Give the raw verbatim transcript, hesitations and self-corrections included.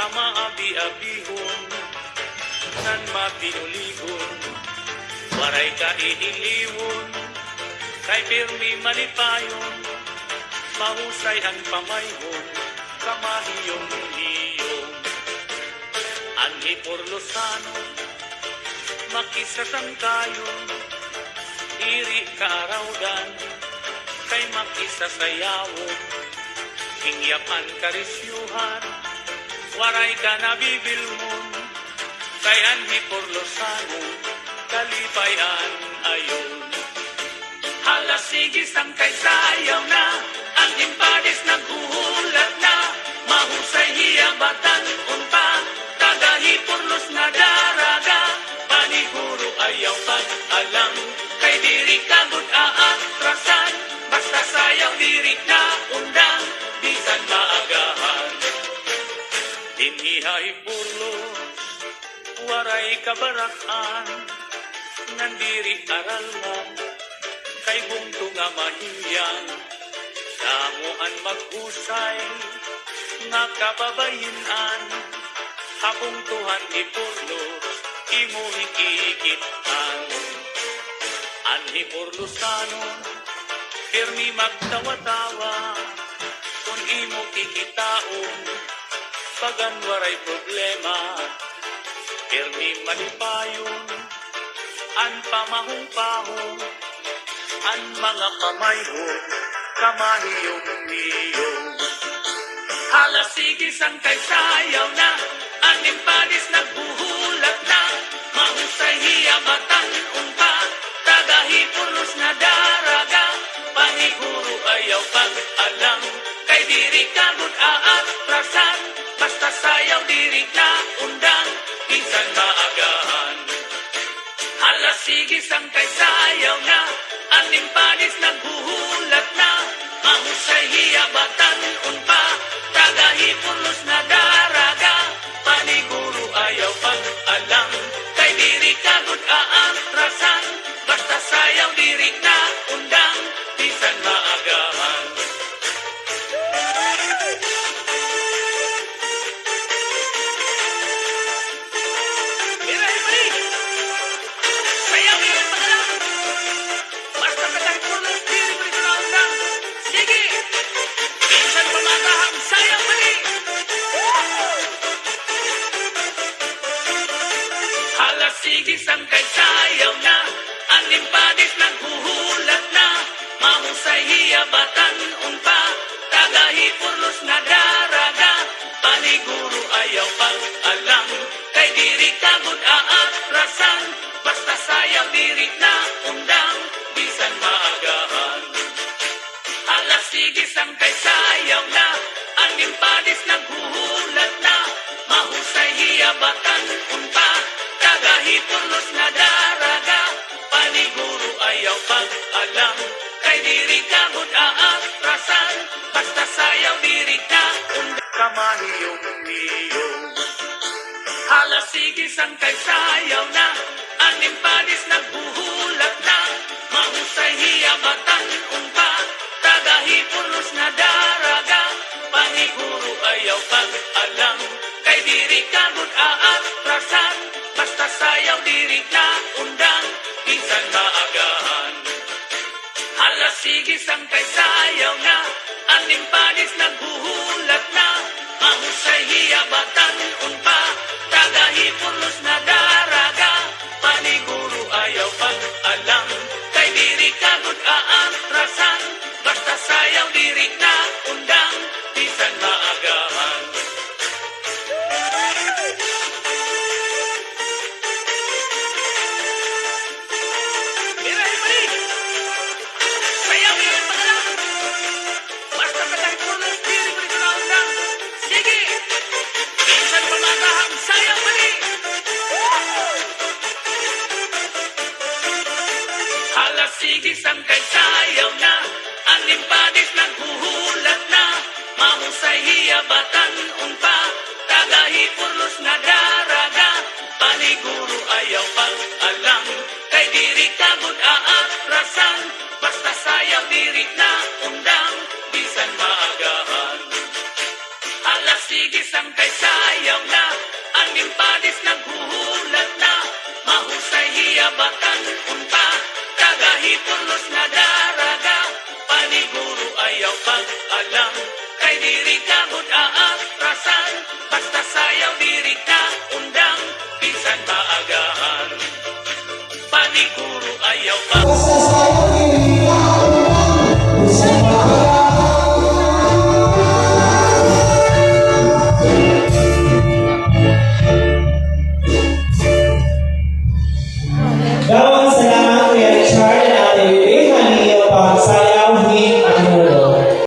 Maabi-abihon, ngan matiuligon, waray ka iiliwon, kay pirmi malipayon, mahusay an pamayhon, kamahiyom-hiyom. Anhi Purlosano, makisasangkayon, diri kaarawdan, kay makisasayawon. Hingyap an karisyuhan, waray ka nabibilngon, kay anhi Purlosano, kalipay-an ayon. Hala, sige, sangkay sayaw na, an impadis naghuhulat na, mahusay hiya batan-on pa, taga-Hipurlos nga daraga, paniguro ayaw pag-alang, kay diri ka gud aatrasan, basta sayaw diri na undang, bisan maagahan. Dinhi ha Hipurlos, waray kabarak-an, ngan diri aralman, kay bungto nga mahiyang, damo an maghusay nga kababayin-an, ha bungto han Hipurlos, imo hikikit-an. An Hipurlosanon, pirmi magtawa-tawa, kon imo kikitaon, bagan waray problema, pirmi malipayon, an pamahong-pahong, an mga pamayhon, kamahiyom-hiyom. Hala, sige, sangkay sayaw na, an impadis naghuhulat na, mahusay hiya batan-on pa, taga-Hipurlos nga daraga, paniguro ayaw pag-alang, kay diri ka gud aatrasan, basta sayaw diri na undang, bisan maagahan. Hala, sige, sangkay sayaw na, an impadis naghuhulat na, mahusay hiya batan-on pa, taga-Hipurlos nga daraga, paniguro ayaw pag-alang, kay diri ka gud aatrasan, basta sayaw diri na undang, bisan maagahan. Mira, Himari! Sayaw, Himari, pagala! Basta taga-Hipurlos, diri ko dito naundang. Sige! Minsan pa magahang sayaw, Himari! Hala, sige, sangkay sayaw na, an impadis naghuhulat na, mahusay hiya batan-on pa, taga-Hipurlos nga daraga, paniguro ayaw pag-alang, kay diri ka gud aatrasan, basta sayaw diri na undang, bisan maagahan. Hala, sige, sangkay sayaw na, an impadis naghuhulat na, mahusay hiya batan-on pa, taga-Hipurlos nga daraga, paniguro ayaw pag-alang, kay diri ka gud aatrasan, basta sayaw diri na undang, kamahiyom-hiyom. Hala, sige, sangkay sayaw na, an impadis naghuhulat na, mahusay hiya batan-on pa, taga-Hipurlos nga daraga, paniguro ayaw pag-alang, kay diri ka gud aatrasan, basta sayaw diri na undang, bisan maagahan. Hala, sige, sangkay sayaw na, an impadis naghuhulat na, mahusay hiya batan-on pa, taga-Hipurlos nga daraga, paniguro ayaw pag-alang, kay diri ka gud aatrasan, basta sayaw diri na undang, bisan maagahan. Mira, Himari! Sayaw, Himari, pagala! Basta taga-Hipurlos, diri ko dito naundang. Sige! Minsan pa magahang sayaw, Himari! Hala, sige, sangkay sayaw na, an impadis naghuhulat na, mahusay hiya batan-on pa, taga-Hipurlos nga daraga, paniguro ayaw pag-alang, kay diri ka gud aatrasan, basta sayaw diri na undang, bisan maagahan. Hala, sige, Gisang kay sayaw na, an Limpalis naghuhulat na, mahusay hiya batan unta, taga Hipulos nga daraga, paniguro ayaw pag-alang, kay diri ka gud aatra.